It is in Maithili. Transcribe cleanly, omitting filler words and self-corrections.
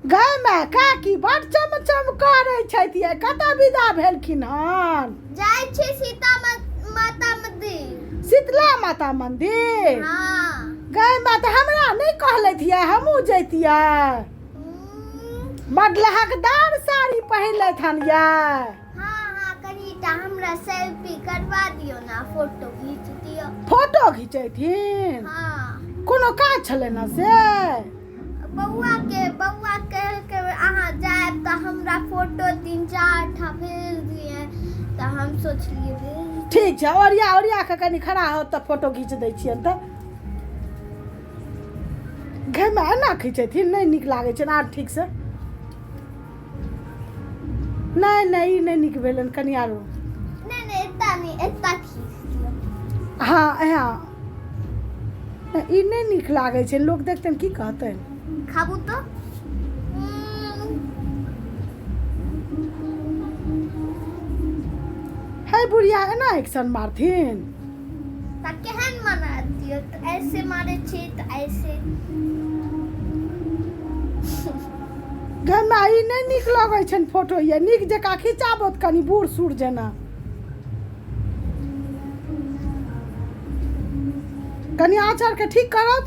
गै माय, काकी बड चम चम करै छथि यै, कतऽ विदा भेलखिन हन? जाइ छी सीता माता मंदिर। शीतला माता मंदिर? हाँ। गै माय, तऽ हमरा नहि कहलथि यै, हमहूँ जैतियै। बड लहकदार साड़ी पहिरलथि हन यै। हाँ हाँ, कनिटा हमरा सेल्फी करवा दियौ ना, फोटो घीच दियौ। फोटो घिचैथिन? हाँ। कोनो काज छलै ने से? बौआ के बौआ कहलकै अहाँ जायब तऽ हमरा फोटो 3-4 ठा भेज दियै, तऽ हम सोचलियै भेज। ठीक छै, ओरिया ओरिया कऽ कनि खड़ा होत तऽ फोटो घीच दै छियनि। तऽ घरमे एना खिचैथिन नहि नीक लागै छनि। आर ठीकसँ नहि नहि, ई नहि नीक भेलनि, कनि आरो। नहि नहि, एता नहि, एता खींच दियौ। हँ हँ, ई नहि नीक लागै छै, लोक देखतनि की कहतनि? खाबू तऽ। हे बुढ़िया, एना एक्शन मारथिन? तऽ केहन मना दियौ? तऽ ऐसे मारै छी तऽ ऐसे। गै माय, ई नहि नीक लगै छनि फोटो ये। नीक जकाँ खिचाबोत कनि बूढ़ सूढ़ जेना। कनि आँचरके ठीक करत।